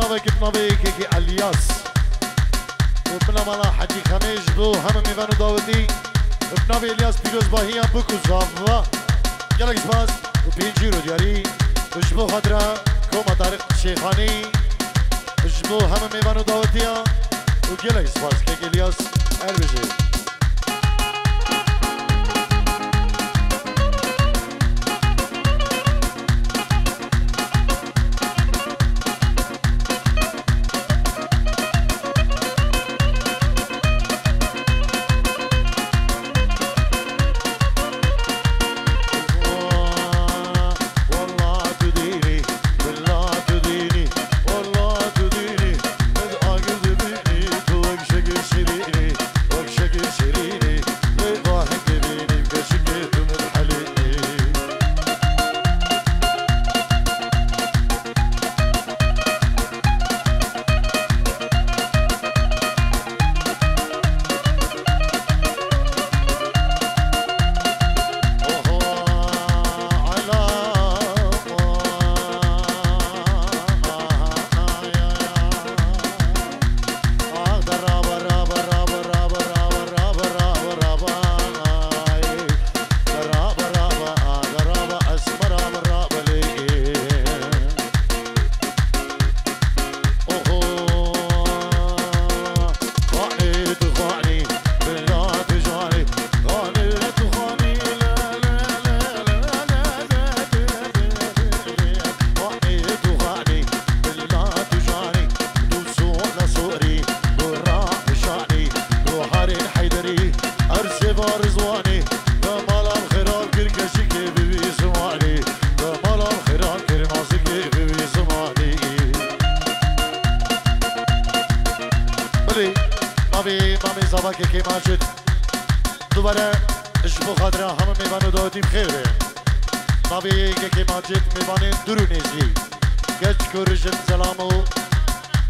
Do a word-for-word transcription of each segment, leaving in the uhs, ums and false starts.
Navê kê bi navê Kekê Elyas. Û bila mala Hecî Xemê ji bo hemî mêvan û dawetî. Bi navê Elyas Pîrozbahiya Bûk û Zava. Gelek spas û pêncî euro diyarî. Û ji bo xatira Koma Tariq Şêxanî. Ji bo hemî mêvan û dawetiya. Û gelek spas Kekê Elyas. Her bijî. Belê, navê mamê Zava Kekê Macid. Dubare ji bo xatira hemû mêvan û dawetî bi xêr be. Navê Kekê Macid mêvanên dûr û nêzî. Keç, kur, jin, zelam û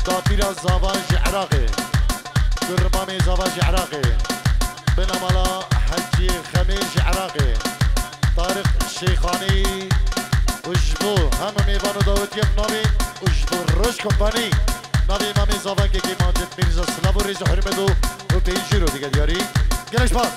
dapîra Zava ji Iraqê. Kur, mamê Zava ji Iraqê. Binamala Hecî Xemê ji Iraqê. Tariq Şêxanî û ji bo hemû mêvan û dawetiya bi navê û ji bo Roj Kompanî. Navê mamê Zava Kekê Macid Mîrza silav û rêz û hurmet û û pêncî euro dige diyarî. Gelek spas.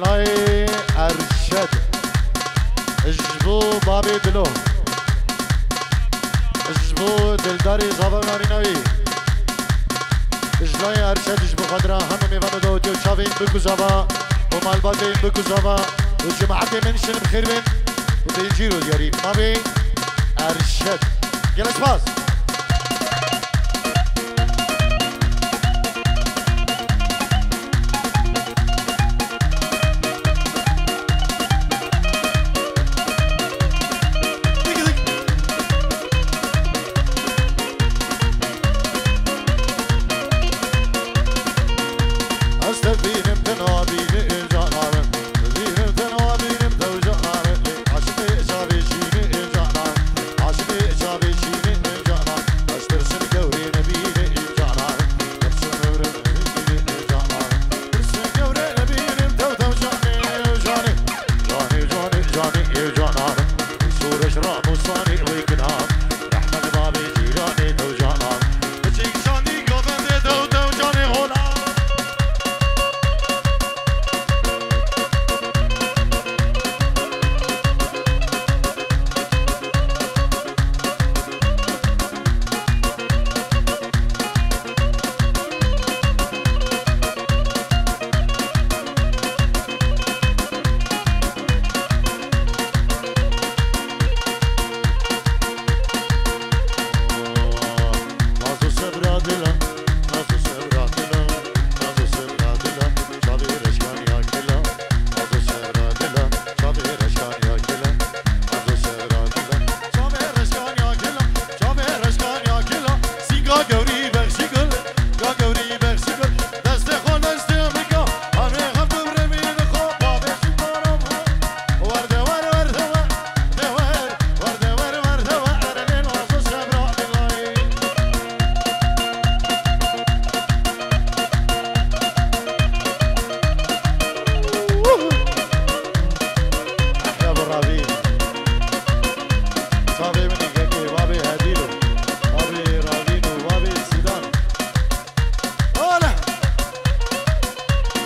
Ay Erşed. Ji bo babê Dilo. Ji bo dildarê zava narîna wî. Ji layê Erşed ji bo xatira hemû mêvan û dawetiya û çavên bik û zava û malbatên bik û zava û cemaetê min şin bi xêr bin û bêjî ro diyarî. Babê Erşed. Gelek spas.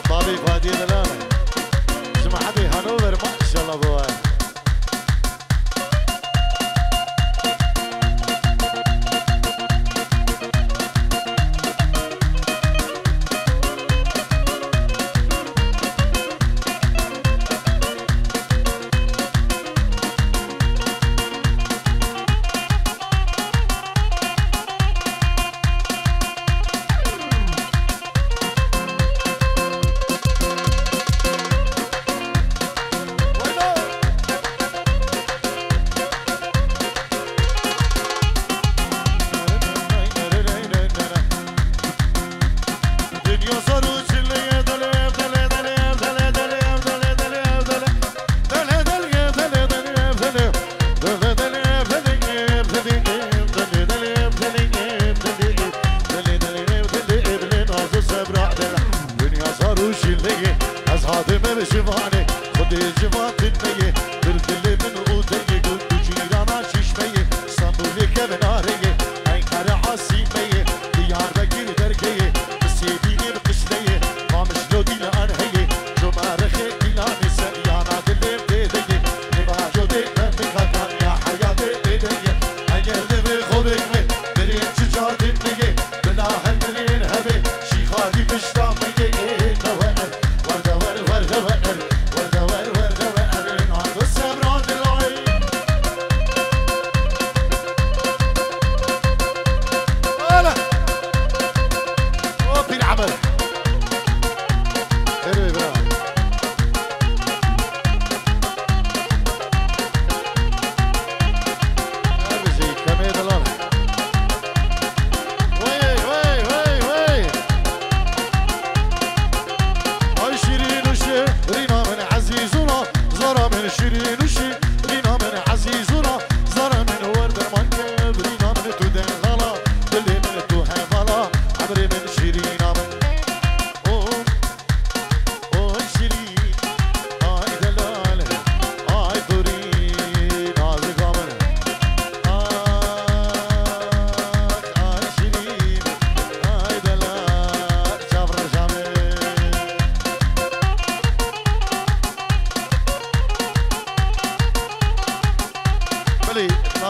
Babê Fadiyê Dilan e. Ji Mehedê Hanover maşallah bo we. Dinya zar û şîleyê, ez hatime bi civanê, Xwedê civan din me yê, dil dilê min û te yê, gund û cîrana çişme yê, Stenbolê kevin arê yê, Enqere asîme yê, Diyarbekir derge yê, bi Sêbînê bi qişle yê, Qamişlo dîlan heyê, Comarixê dîlanê, Seryana dilê dê de yê, Nêvaco dê me min kakan ya heyatê dê de yê, eger divê xwe bêkme, birên çi car din me yê, bila her birên hebe, Şîxadî pişta me yê, ê, me we er, werde wer, werde we er, werde wer, werde we er, nado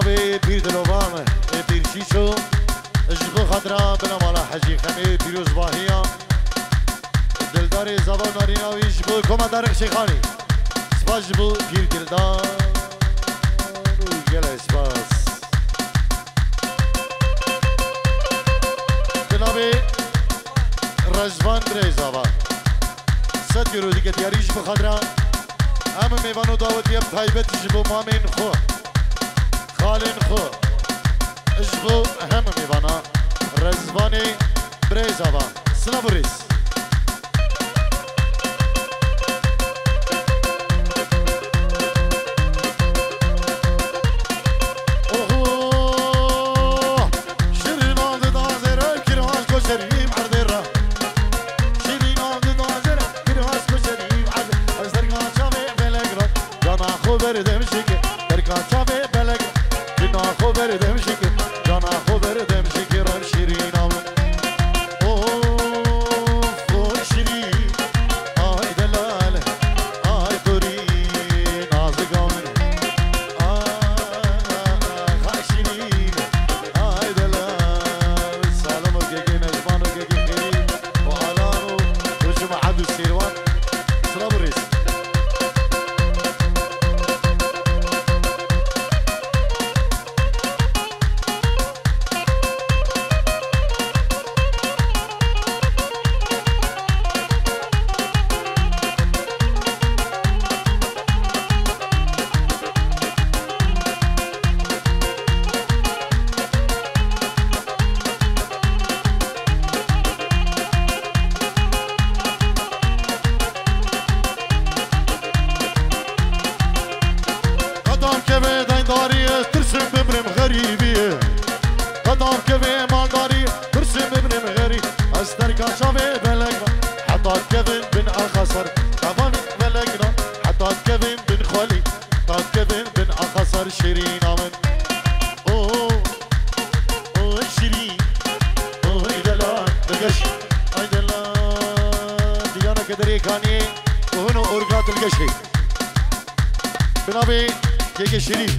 Ê Pîr Dilovan, ê Pîr Şîşo, ji bo xatira binamala Hecî Xemê pîrozbahiya dildarê zava û narîna wî ji bo koma Dariq Şêxanî. Spas ji bo Pîr Dildar û gelek spas. Bi navê Rezvan Birêzava. Sed euro dike diyarî ji bo xatira em mêvan û dawetiye taybet ji bo mamên xwe, xalên xwe, ji bo hemû mêvana Rezvanê Birêzava. Silav û rêz. Oho! Şirînan dida zêre, kirmanc koçerî erdê re. Şirînan dida zêre, kirmanc koçerî erdê. Ez derga çavê belek re, cana xwe berdem şikê. Derga çavê belek, cina xwe berdem şikê. Cana xwe berdem şikê, rev şirîna min. Of, of, şirîn. Ay delal, ay torî, nazika min. Ah, ah, ah, şirîn, ay delal. Salim û Gegê, Nezman û Gegê Xêrî û Alan û, û Cumhad û Sêrwan. Silav û rêz. Qedam keve deyndarî, ez tirsim bimrim xerîbî. Qedam keve maldarî, tirsim bimrim xerîb. Ez derga çavê belek re, heta kevin bin axasar. Qevanî belek re, heta kevin bin xwelî. Heta kevin bin axasar şirîna min. O, o şirîn, o delal, dilgeş. Ay delal, diyana kederê kanî, o hino orga dilgeşê. Bi navê Gegê Şirîf.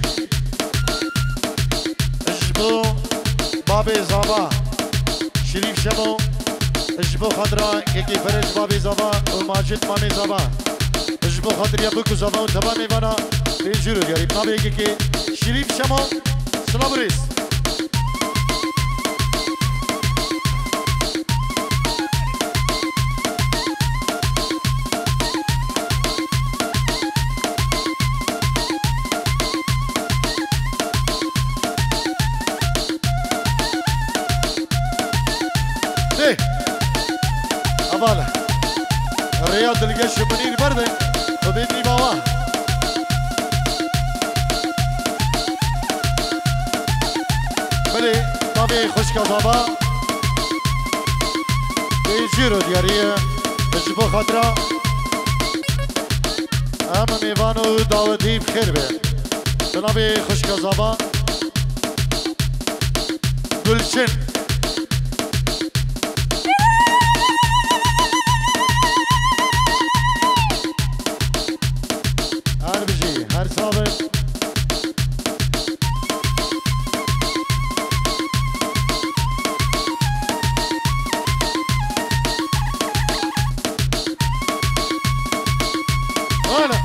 Ji bo babê zava Şirîf Şemo, ji bo xatira Gegê Ferec babê zava û Macid mamê zava, ji bo xatiriya bik û zava û teva mêvana pêncî euro diyarî. Bi navê Gegê Şirîf Şemo, silav û rêz. Dê. Heval. Rêya dilgeş û Munîr berdin. Xwedê nîva wa. Belê, tavê xwişka zava. Pêncî euro diyarî ye. Ji bo xatira em mêvan û dawetî bi xêr be. Bi navê xwişka zava Gulçin. Her bijî, her sax bin. Ana.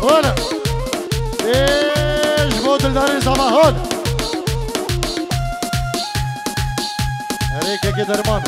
Ola. Ê, ji bo dildarên zava hol. Erê kekê derman.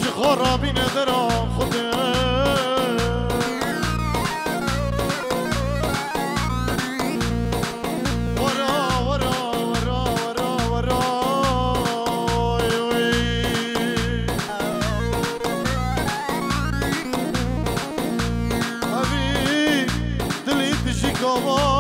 Ji xwe rabîne dera Xwedê. Wera, wera, wera, wera, wera. Ey wî. Evî dilî dijî gava.